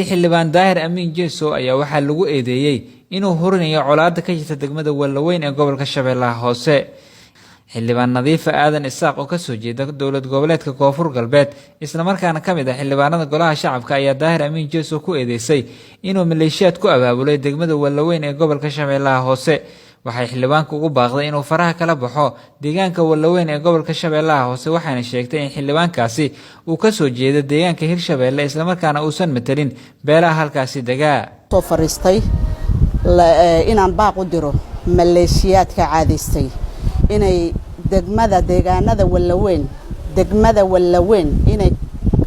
Xildhibaan Daahir Amiin Jeesow ayaa waxaa lagu eedeeyey inuu hurinayo colaadda ka jirta degmada Wallaweyn ee gobolka Shabeellaha Hoose. Xildhibaan Nadiifa Aadan Isaaq oo kasoo jeeda dowlad goboleedka Koonfur Galbeed, islamarkaana ka mid ah xildhibaanada golaha shacabka, ayaa Daahir Amiin Jeesow ku eedeysay inuu maleeshiyaad ku abaabulay degmada Wallaweyn ee gobolka Shabeellaha Hoose. Waxay xildhibaanku ugu baaqday inuu faraha kala baxo deegaanka Wallaweyn ee gobolka Shabeellaha Hoose, waxayna sheegtay in xildhibaankaasi uu kasoo jeedo deegaanka Hirshabeelle, islamarkaana uusan matelin beelaha halkaasi degaa. Soo fariistay inaan baaq u diro maleeshiyaadka caadaystay inay degmada deegaanada Wallaweyn, degmada Wallaweyn, inay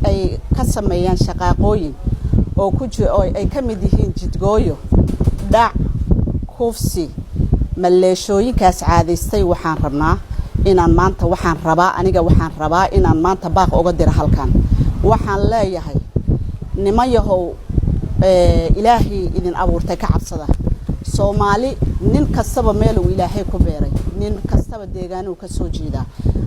ay ka sameeyaan shaqaaqooyin oo ku oo ay ka mid yihiin jidgooyo, dhac, kufsi. Maleeshooyinkaas caadaystay waxaan rabnaa inaan maanta, waxaan rabaa aniga, waxaan rabaa inaan maanta baaq uga diro halkan. Waxaan leeyahay, niman yahow, Ilaahay idin abuurtay ka cabsada. Soomaali nin kastaba meel uu Ilaahay ku beeray, nin kastaba deegaanuu ka soo jeedaa,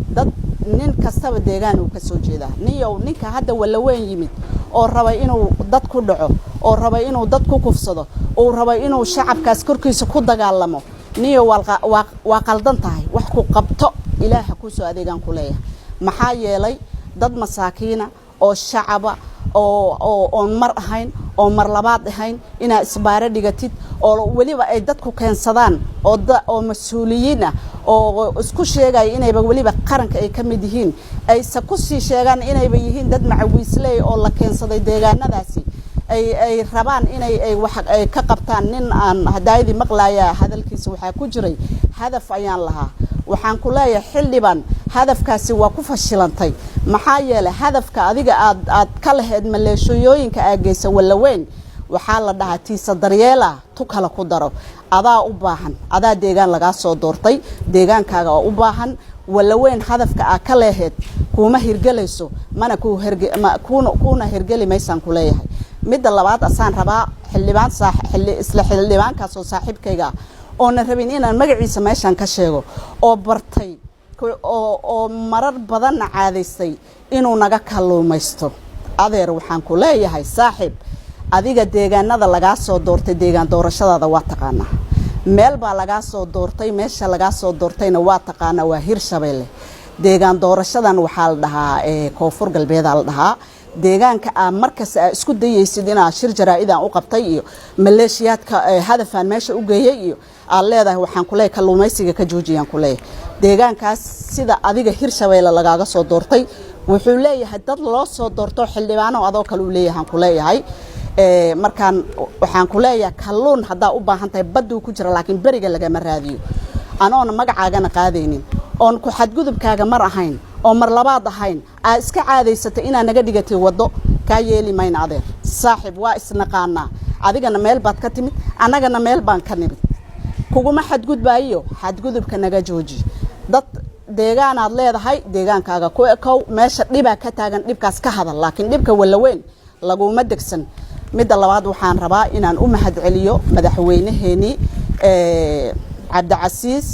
dad nin kastaba deegaan uu ka soo jeedaa. Niyow, ninka hadda Wallaweyn yimid oo rabay inuu dad ku dhaco, oo rabay inuu dad ku kufsado, uu rabay inuu shacabkaas korkiisa ku dagaalamo, niyo waa qaldan tahay. Wax ku qabto Ilaaha kuusoo adeegaan ku leeyahay. Maxaa yeelay, dad masaakiina oo shacaba oo oon mar ahayn oo mar labaad ahayn inaad isbaaro dhigatid, oo weliba ay dadku keensadaan, oo mas-uuliyiin ah oo isku sheegaya inayba weliba qaranka ay ka mid yihiin, ayse kusii sheegaan inayba yihiin dad macawiisley oo la keensaday deegaanadaasi, ay rabaan inay ay wax ay ka qabtaan. Nin aan hadaayadii maqlaaya hadalkiisa waxaa ku jiray, "Hadaf ayaan lahaa." Waxaan ku leeyahay, xildhibaan, hadafkaasi waa ku fashilantay. Maxaa yeelay, hadafka adiga aad ka lahayd maleeshooyooyinka aad geysa Wallaweyn, waxaa la dhahaa, "Tiisa daryeela tu kale ku daro." Adaa u baahan, adaa deegaan lagaa soo doortay, deegaankaaga oo u baahan. Wallaweyn hadafka aad ka leehayd kuuma hirgelayso, mana kuuna hirgeli maysaan ku leeyahay. Midda labaad asaan rabaa xildhibaan, isla xildhibaankaasoo saaxiibkayga ah oona rabin inaan magaciisa meeshan ka sheego, oo bartay oo marar badanna caadaystay inuu naga kalluumaysto. Adeer, waxaan ku leeyahay, saaxiib, adiga deegaanada lagaa soo doortay, deegaan doorashadaada waa taqaanaa. Meel baa lagaa soo doortay, meesha lagaa soo doortayna waa taqaanaa, waa Hirshabeelle. Deegaan doorashadan waxaa la dhahaa Koonfur Galbeedaa la dhahaa. Deegaanka aa markasta aa isku dayaysid inaa shir jaraa-idaan u qabtay iyo maleeshiyaadka hadafaan meesha u geeyey iyo aad leedahay, waxaan kuleeyahay, kalluumaysiga ka joojiyaan ku leeyahay. Deegaankaas sida adiga Hirshabeelle lagaaga soo doortay, wuxuu leeyahay dad loo soo doorto xildhibaano adoo kale uu leeyahay, aan ku leeyahay. Markaan waxaan ku leeyahay, kalluun haddaa u baahan tahay, badduu ku jira, laakiin beriga lagama raadiyo. Anoona magacaagana qaadaynin, oon ku xadgudubkaaga mar ahayn oo mar labaad ahayn, aad iska caadaysatay inaad naga dhigatay waddo, kaa yeeli mayna. Adeer saaxiib, waa isnaqaanaa. Adigana meel baad ka timid, annagana meel baan ka nimid. Kuguma xadgudbaayo, xadgudubka naga jooji. Dad deegaanaad leedahay, deegaankaaga ku ekow. Meesha dhibaa ka taagan, dhibkaas ka hadal, laakiin dhibka Wallaweyn laguma degsan. Midda labaad, waxaan rabaa inaan u mahad celiyo madaxweyneheenii Cabdicasiis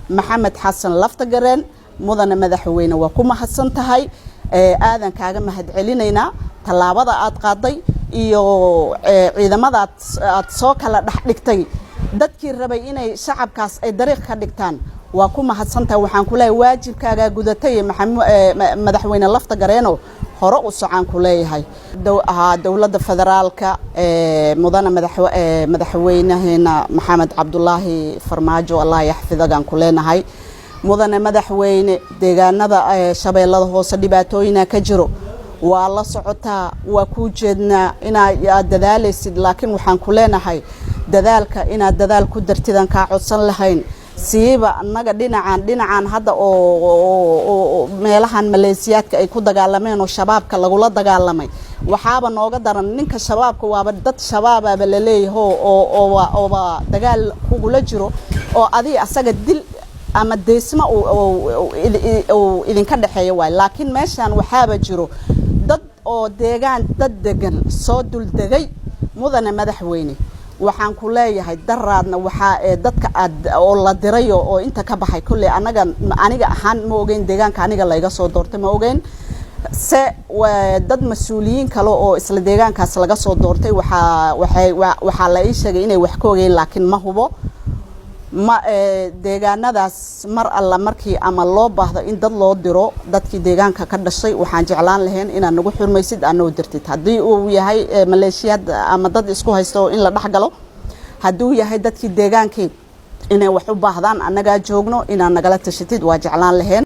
Maxamed Xasan Laftagareen. Mudane madaxweyne, waa ku mahadsan tahay, aadan kaaga mahad celinaynaa tallaabada aad qaaday iyo ciidamada aad soo kala dhex dhigtay dadkii rabay inay shacabkaas ay dariiq ka dhigtaan. Waa ku mahadsantahay. Waxaan ku leeyahay, waajibkaagaa gudatay, madaxweyne Lafta Gareeno, hore u socaan ku leeyahay. Dowladda federaalka, mudane madaxweynaheena Maxamed Cabdulaahi Farmaajo, Allah yaxfidagaan ku leenahay. Mudane madaxweyne, deegaanada Shabeellada Hoose dhibaatooyina ka jiro, waa la socotaa, waa kuu jeednaa inaa aad dadaalaysid, laakiin waxaan ku leenahay, dadaalka inaad dadaal ku dartidaan kaa codsan lahayn. Siiba annaga dhinacan hadda oo meelahan maleesiyaadka ay ku dagaalameen oo Shabaabka lagula dagaalamay, waxaaba nooga daran ninka Shabaabka, waaba dad Shabaababa laleeyaho ooba dagaal kugula jiro, oo adiga asaga dil ama deysmo uu idinka dhexeeya waay. Laakiin meeshan waxaaba jiro dad oo deegaan dad degan soo duldegay. Mudane madaxweyne, waxaan ku leeyahay, daraadna waxaa ee dadka aad oo la dirayo oo inta ka baxay, kolley annaga, aniga ahaan ma ogeyn, deegaanka aniga layga soo doortay ma ogeyn. Se dad mas-uuliyiin kale oo isla deegaankaas laga soo doortay waxaa la ii sheegay inay wax ka ogeyn, laakiin ma hubo. Ma deegaanadaas mar alla markii ama loo baahdo in dad loo diro, dadkii deegaanka ka dhashay waxaan jeclaan lahayn inaad nagu xurmaysid, aad noo dirtid. Haddii uu yahay maleeshiyaad ama dad isku haysto in la dhex galo, hadduu yahay dadkii deegaankii inay wax u baahdaan, annagaa joogno, inaad nagala tashatid waa jeclaan lahayn.